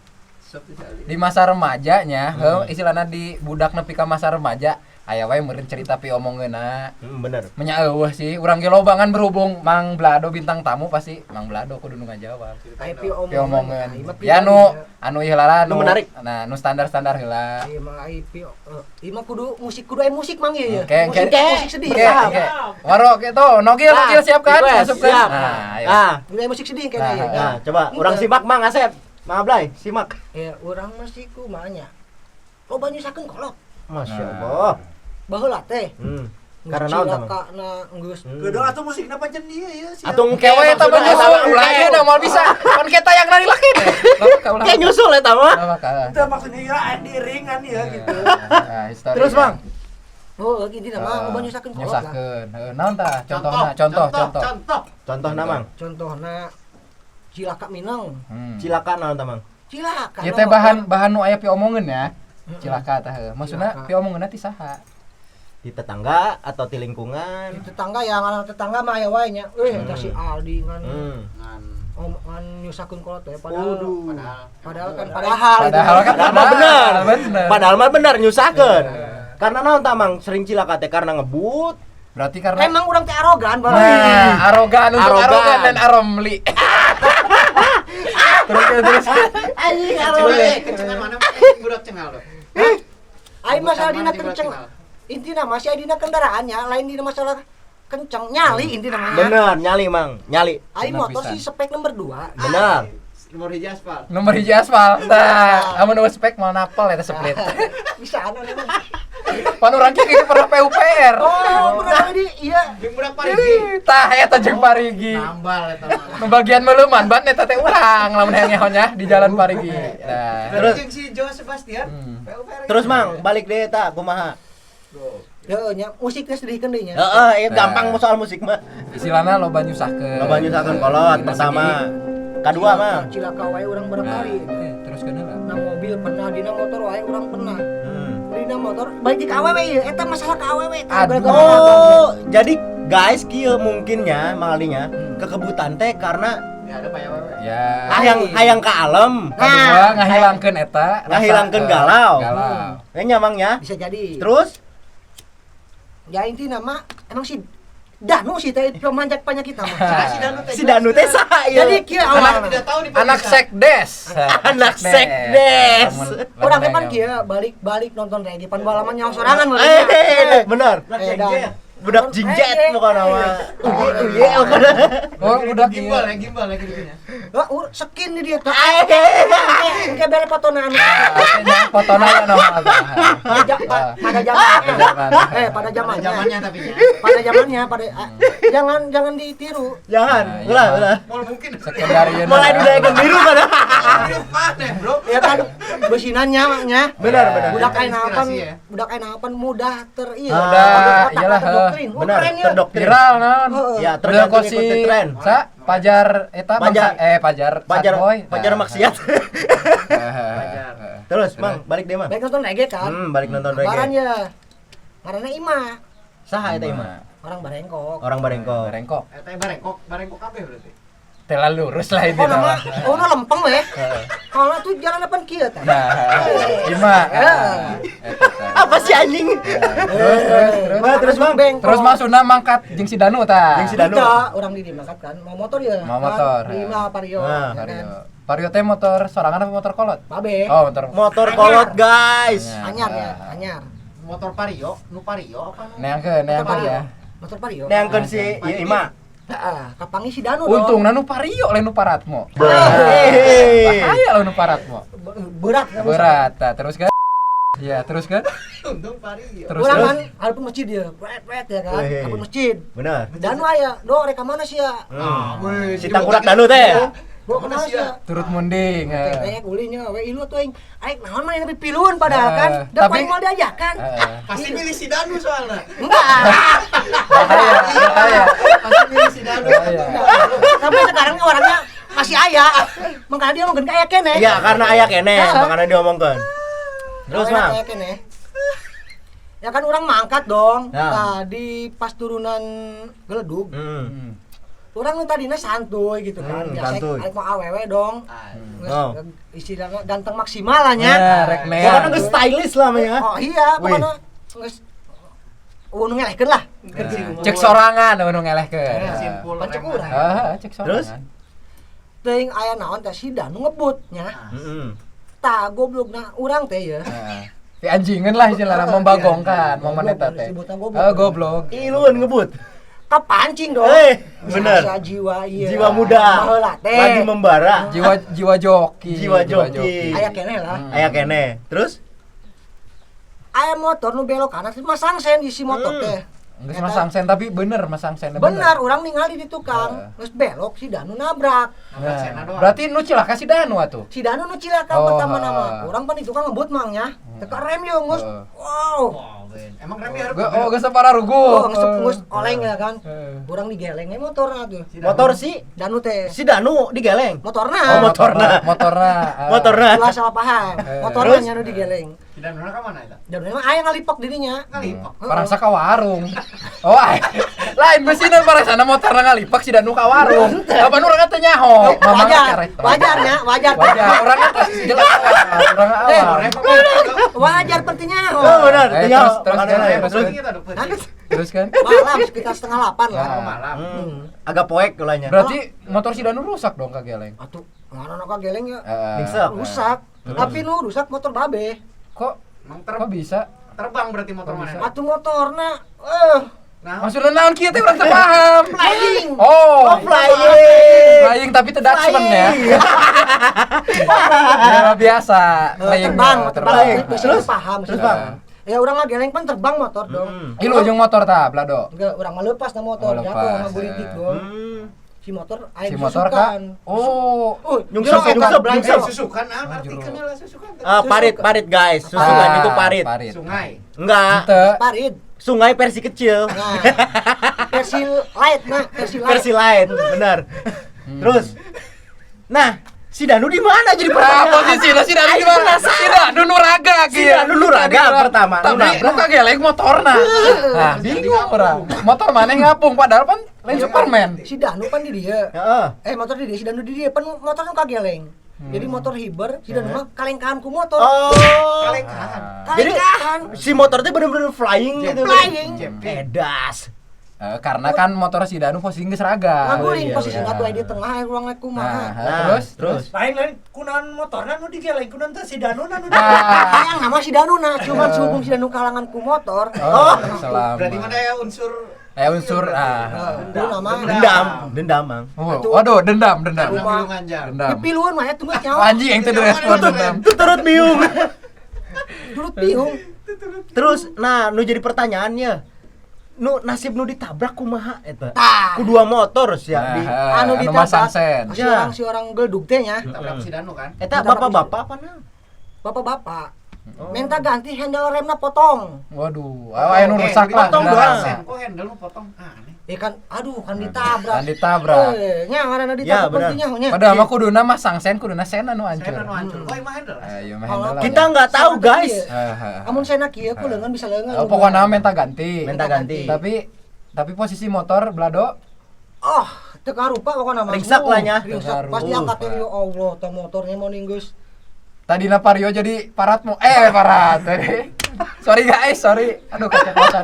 remajanya, heuh, istilahna di budak nepi ka masa remaja, aya wae meureun cerita pi omongeunna. Bener. Menya eueuh sih, urang ge loba ngan berhubung Mang Blado bintang tamu pasti Mang Blado kudu nu ngajawab. Aya pi Pi omongan. omongeun. Ieu mah Ya pribadi nu nya. anu ieu heula Nu menarik. Nah, nu standar-standar heula. Ieu mah ai pi ieu mah kudu musik kudu aya musik mang ieu ya. Oke, Musik, oke. musik sedih. Oke, oke. Waro gitu, nogil, Nah, nogil siap kan? request, Masukkan. siap. Nah, ayo. Nah, Kudu aya musik sedih kayaknya Nah, ya. nah, coba urang simak Mang Asep. Mang Ablay, simak. Ya urang masih kumaha nya. Loba nyusahkeun kolot. Masya Nah. Allah. Baheula teh. Karena naon tah, Mang? Cilakana geus Kedua atuh musikna pancen ieu ya sih. Atuh Engke we eta mah nyusul, ulah ieu da moal bisa. Pan kita yang nari laki. Kayak nyusul eta mah. Itu maksudnya ya diringan ya gitu. Nah, history Terus, ya. Bang. Oh, intina mah loba nyusahkeun kolot lah. Nyusahkeun. Heuh, naon tah? Contohna, contoh, contoh. Contoh. Contohna, Mang. Contohna cilaka Minang. Cilaka naon tah, Mang? Cilaka. Ieu teh bahan bahan nu aya piomongeun ya. Cilaka tah heuh. Maksudna Cilaka. piomongeunna ti saha? Di tetangga atau di lingkungan? Di tetangga yang anak tetangga mah aya wae nya. Eta si Aldi ngan Hmm. om ngan nyusahkeun kolot teh padahal Waduh. padahal kan padahal itu. Padahal kan Padahal mah bener. bener. Padahal mah bener nyusahkeun. Karena naon tah, Mang? Sering cilaka teh karena ngebut. Berarti karena Emang urang teh arogan bae. Nah, arogan untuk Arogan. arogan, dan aromli. Terus terus. Anjing Kencengan mana budak cengal dok. Ai masalah dina Mana di budak kenceng. cengal? Intina masih dina kendaraannya, lain dina masalah kenceng nyali intina mah. Bener, nyali, Mang. Nyali. Ai Bener motor pisan. sih spek nomor 2. Bener. Nomor hiji aspal. Nomor hiji aspal. Tah, amun eueuh spek moal napel eta split. Bisa anu emang. Pan urang kieu pernah PUPR. Oh, pernah di iya. Jeung budak parigi. Tah eta jeung Parigi. Nambal eta mah. Nu bagian meleuman ban eta teh urang lamun hayang nyaho nya di jalan Parigi. Nah. Terus jeung si Joe Sebastian. Hmm. PUPR. Terus, Mang, balik deh ta kumaha? Heeh nya, musiknya sedihkeun deui nya. Heeh, iya gampang Nah. soal musik mah. Istilahna loba nyusahkeun. Loba nyusahkeun kolot Dina pertama. segi- Kadua, Mang. Cilaka wae urang berapa Nah, kali. teruskeun heula. Na mobil pernah, dina motor wae urang pernah. Dina motor balik di ka awewe ieu, eta masalah ka awewe tah Aduh. gara-gara Oh, jadi guys kieu mungkinnya Mang Aldinya kekebutan teh karena Ya ada payah wewe. Ya. hayang hayang ka alem. Kadua ngahilangkeun eta, rasa, Ngahilangkeun galau. Galau. Nya Mang ya. Bisa jadi. Terus Ya intina mah emang si Danu sih teh pemanjat penyakit mah. Si Danu teh. si Danu teh saha ieu? Jadi kieu Anak awalna. tidak tahu nih Anak pemirsa. sekdes. Anak sekdes. Urang teh pan kieu balik-balik nonton reggae pan balaman nyawa sorangan meureun. Bener. Eh, dan Budak jingjet pokoknya mah. Uye uye pokoknya. Oh, budak gimbal ieu. ya, gimbal ya gitu nya. Wah, sekin di dia. Kayak bere potona anu. Potona ya nama. Pada zamannya. Pada zamannya. Zamannya tapi nya. Pada zamannya, pada jangan jangan ditiru. Jangan, ulah ulah. Mau mungkin Sekedar ieu. Mulai didaekeun biru kan. Aneh, Bro. Ya kan besinannya maknya. Benar, benar. Budak ayeuna apa? Inspirasi ya. Budak ayeuna apa mudah ter iya. Mudah, iyalah, Terdoktrin. Oh, Benar, keren ya. terdoktrin. Viral naon. Heeh. Ya, Udah tergantung kok si ikuti tren. Sa Pajar eta Pajar. bangsa Pajar Pajar Sad Boy. pajar maksiat. Pajar. Terus, Mang, balik deh, Mang. Balik nonton reggae kan. Balik nonton Kabaran reggae. ya. Ngaranna Ima, Saha eta Ima? orang Barengkok. Orang Barengkok. Barengkok. Eta barengkok, barengkok kabeh berarti. Telah lurus lah ini. Oh nama, oh na lempeng weh. Kalau tuh jalan depan kieu tah. Nah, Ima. Ya. Apa sih anjing? Terus terus terus. Wah, terus Mang. Bengkok. Terus maksudna mangkat jeung si Danu tah. Jeung si Danu. Kita orang di mangkat kan, mau motor ya. Mau motor, Kan, di ya. Ima Vario. Nah. ya kan. Vario. Vario teh motor sorangan apa motor kolot? Babe. Oh, motor. Motor kolot, guys. Anyar ya, anyar. Motor Vario, nu Vario apa nu? Neangkeun, Motor neangkeun Vario. ya. Motor Vario. Neangkeun si ieu Ima. Heeh, kapangi si Danu dong. Untung nu Vario lain nu Paratmo. Hehehe. Bahaya lah nu Paratmo. Berat kan. Berat, tah terus kan? Iya, terus kan? Untung Vario. Terus Orang terus. kan hareup masjid ya, wet wet ya kan, Weh. hareup masjid. Benar. Danu aya, do rek ka mana sih ya? Ah, weh, Si tangkurak Danu teh. Bawa kemana sih ya? Turut munding. Teh ulinya, we ilu tuh aing. Aing naon mah yang piluun padahal kan. Da Tapi- paling mau diajakan. Pasti milih si Danu soalnya. Enggak. Bahaya, bahaya. Pasti milih si Danu. Bahaya. Sampai sekarang orangnya masih aya. Makanya dia ngomongin ke aya keneh. Iya, karena aya keneh, Heeh. makanya diomongkeun. Terus, Orangnya Mang. aya keneh. Ya kan orang mangkat dong. Ya. Nah, di pas turunan geledug, orang nu tadinya santuy gitu kan. Biasa Santuy. aing mau awewe dong. Geus, Oh. istilahnya ganteng maksimal lah nya. Ya, rek neang. Pokoknya geus stylish lah mah ya. Oh iya, Wih. pokoknya geus nu ngelehkeun lah. Cek sorangan nu ngelehkeun. Simpul. Pancek urang. Heeh, cek sorangan. Terus? Teuing aya naon teh si Danu ngebut nya. Heeh. Tah goblokna urang teh ya. Heeh. Pi anjingan lah istilahnya membagongkan momen eta teh. Disebutna goblok. Oh, goblok. Iluan ngebut. Kepancing dong. Bener. Masa jiwa iya. Jiwa muda. Baheula teh. Lagi membara. Jiwa jiwa joki. Jiwa joki. Aya keneh lah. Aya keneh. Terus? Aya motor nu belok kanan terus masang sen di si motor teh. Geus masang sen tapi bener masang sen. Benar, orang ningali di tukang. Terus belok si Danu nabrak. Nah, berarti nu cilaka si Danu atuh. Si Danu nu cilaka Oh, pertama nama. heeh. Orang pan di tukang ngebut mang nya. Teka rem yo geus. Heeh. Wow. Emang rem harus Oh, geus para ruguh. Oh, geus geus oleng ya kan. Heeh. Urang digeleng we motorna tuh. Motor si Danu teh. si Danu digeleng. Motorna. Oh, motorna. Motorna. Motorna. Ulah salah paham. Motorna Terus? nya nu digeleng. Si Danu ka mana eta? Danu mah aya ngalipok dirinya. Ngalipok. Parangsa ka warung. Oh, ay. Lain besinan parangsana motorna ngalipak si Danu ka warung. Kapan urang teh nyaho? Mamang Wajar, karek. wajarnya, wajar. Wajar, urang teh jelas urang Eh, awam. Wajar pentingnya. Oh, benar. Eh, Tinggal terus, terus, makanan terus, lain. terus. Terus. Hah? Terus kan? Malam sekitar 7:30 lah. Nah. Malam. Agak poek ulahnya. Berarti motor si Danu rusak dong ka geleng. Atuh, ngaran ka geleng ya. Heeh. Ningsep. Rusak. Tapi nu rusak motor babe. Kok Emang kok bisa? terbang berarti motor mana? Atuh motorna Nah, Maksudnya naon kieu teh urang teu paham. flying. Oh, Oh, flying. flying tapi teu Dutchman ya. Ya biasa, flying Terbang, terbang. terbang. Terus paham Terus, sih. Bang. Ya urang mah geleng pan terbang motor dong. Ilu jeung motor tah, Blado. Enggak, urang mah lepas na motor, Oh, jatuh lepas, sama bulitik ya. dong. Si motor air Si motor ka. Oh, Oh, Nyungsep, jero eta. nyungsep, nyungsep. Susukan ah, artikelnya lah susukan. Ah, parit, parit guys. Susukan itu parit. Parit. Sungai. Enggak. Henteu. Parit. Sungai versi kecil. Nah, versi light nah, versi light. Versi lain, benar. Terus. Nah, si Danu di mana jadi Ah, pertanyaan? posisi si Danu di mana? Si Danu nu raga Si Danu nu raga pertama, nu Tapi nabrak. nu kageleng motorna. Nah, bingung urang. Motor maneh ngapung padahal pan lain Superman. Si Danu pan di dia. Heeh. Motor di dia, si Danu di dia, pan motor nu kageleng. Jadi motor hiber, si Danu mah kalengkahan ku motor. Oh. Kalengkahan. Jadi Kalengkahan. si motor tuh bener-bener flying gitu. Flying. Edas. Karena kan motor si Danu posisi geus raga. Ngaguling iya, posisi iya. atuh aya di tengah aya ruang rek kumaha. Nah, terus Lain-lain kunaon motorna nu digeleng kunaon teh si Danu na nu. Nah. Hayang nama si Danu nah, cuman sehubung si Danu kalangan ku motor. Oh, selamat. Berarti mana ya unsur unsur ah. Dendam. Dendam, dendam, Mang. Oh, waduh, dendam, dendam. Dendam. Pipiluan mah ya tunggu nyawa. Anjing yang teu direspon dendam. Turut biung. Turut biung. Terus nah nu jadi pertanyaannya. Nu nasib nu ditabrak kumaha eta? Tah. Ku dua motor sia di Anu anu ditabrak. masang sen. Si orang si orang geldug teh nya. Tabrak si Danu kan? Eta bapak-bapak apa nah? Bapak-bapak. Minta ganti handle remna potong. Waduh, aya nu rusak lah. Potong doang. Kok handle nu potong? Aneh. Ya kan, aduh kan ditabrak. Kan ditabrak. Nya ngaranna ditabrak pentingnya nya. Padahal mah kuduna masang sen, kuduna sen anu hancur. Sen anu hancur. Oh, mah handle. Ayo mah handle. Kita nggak tahu, guys. Amun sena kieu ku leungeun bisa leungeun. Oh, pokoknya minta ganti. Minta ganti. Tapi posisi motor Blado oh, teu karupa pokokna mah. Ringsak lah nya. Ringsak. Pas diangkat teh ya Allah, teh motornya mau ninggeus. Tadina Vario jadi paratmu. Parat. Sorry guys, sorry. Aduh keceplosan.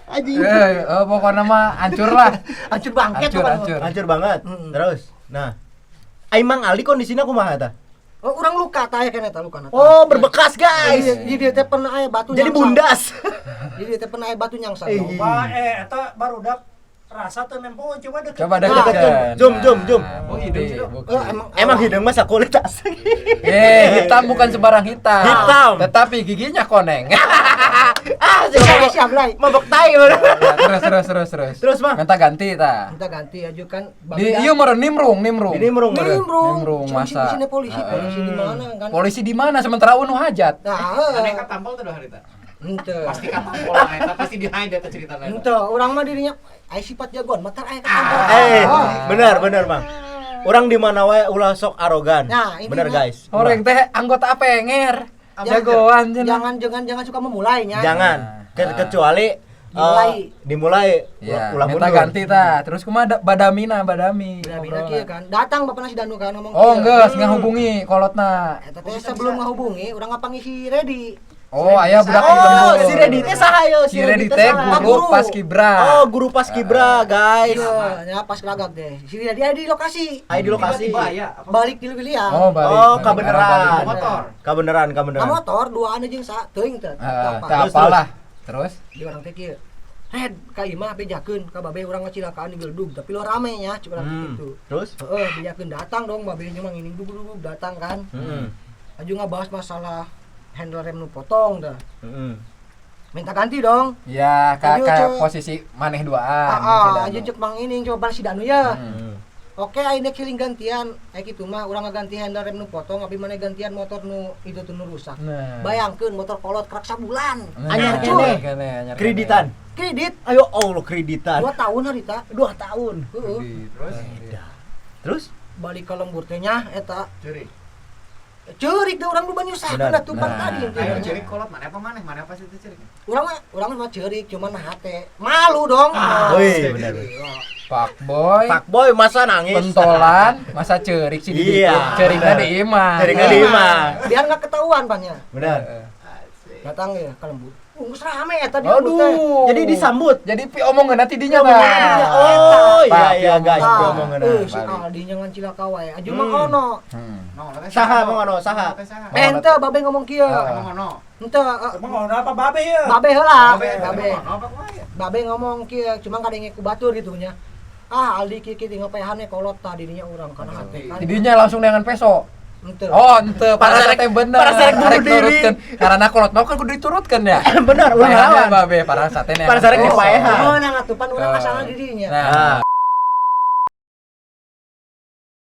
Anjing. Pokoknya mah hancur lah. Hancur bangket. Hancur. Hancur banget. Terus, nah. Ai Mang Ali kondisinya kumaha tah? Oh, urang luka tah ya kan eta luka. Oh, berbekas guys. Jadi dia teh pernah aya batu jadi bundas. Jadi dia teh pernah aya batu nyangsang. Coba eta barudak rasa teu nempo coba deket. Coba deket. Jom jom jom. Oh, hidung. Emang hidung mah sakulitas. Hitam bukan sembarang hitam. Hitam. Tetapi giginya koneng. Ah, siap lah. Mabok tai. Terus. Terus mah. Minta ganti ta. Minta ganti aja kan. Di ieu meureun nimrung. Ini nimrung. Nimrung masa. Polisi polisi di mana kan? Polisi di mana sementara unu hajat. Nah, aneh ka tampol teh hari ta. Henteu. Pasti ka tampol lah eta pasti di hide eta ceritana. Henteu, urang mah dirinya ai sifat jagoan matar aya ka tampol. Bener Bang. Urang di mana wae ulah sok arogan. Nah, bener guys. Orang teh anggota APNR. Jagoan jangan suka memulainya. Jangan. Kecuali dimulai ya, ulah minta ganti ta. Terus kumaha badamina badami. Badamina kieu kan. Datang bapak si Danu kan ngomong. Oh, geus ngahubungi kolotna. Eta teh sebelum ngahubungi urang ngapangi si Redi. Oh, aya budak oh, si Redi teh saha yo? Si Redi teh guru Paskibra. Oh, guru Paskibra, guys. Iya, ya pas lagak deh. Si Redi aya di lokasi. Aya di lokasi. Balik di William. Oh, balik. Oh, kabeneran. Motor. Kabeneran. Ka motor duaan jeung sa teuing teh. Teu apalah. Terus di urang teh kieu. Red ka imah bejakeun ka babe urang ngacilakaan di geldug, tapi lo rame nya cuk urang kitu. Terus? Heeh, bejakeun datang dong babe nya mah ngining dug-dug datang kan. Heeh. Aju ngabahas masalah handle rem nu potong dah. Minta ganti dong. Ya, ka posisi maneh duaan. Heeh, aju cek Mang Ining coba si Danu ya. Oke, ayeuna kiling gantian. Aya kitu mah urang ngaganti handle rem nu potong, abi maneh gantian motor nu itu tuh nu rusak. Nah. Bayangkeun motor kolot kerak sabulan. Anyar keneh. Kreditan. Kredit. Ayo Allah kreditan. 2 tahun harita. 2 tahun. Heeh. Terus terus balik ke lembur teh nya eta. Ceurik. Ceurik deh urang nu nyusahkeun atuh pan tadi intinya. Ayo ceurik kolot mana apa maneh? Mana apa sih itu ceurik? Urang mah ceurik cuman hate. Malu dong. Wih, bener. Pak boy masa nangis. Pentolan, masa ceurik sih di ditu. Ceurikna di imah. Ceurikna di imah. Biar enggak ketahuan bannya. Benar. Datang ya ke lembur. Geus rame eta di lembur teh. Jadi disambut. Jadi pi omongeun ti dinya tah. Oh iya iya guys, pi omongeun. Si Aldi nya ngan cilaka wae. Aju Mang Ono. Saha Mang Ono, saha? Ente babe ngomong kieu. Mang Ono. Ente Mang Ono apa babe ya? Babe heula. Babe. Babe ngomong kieu, cuma kadenge ku batur gitu nya. Ah Aldi kieu kieu ngapehane kolot tah dirinya urang kana hate kan. Didinya langsung dengan peso. Ente. Oh, ente para teh bener. Para sarek bunuh diri. Karena kolot mau kan kudu diturutkeun ya. Bener, ulah ngelawan babe para sate Para sarek dipaehan. Meunang atuh pan urang asalna dirinya. Nah.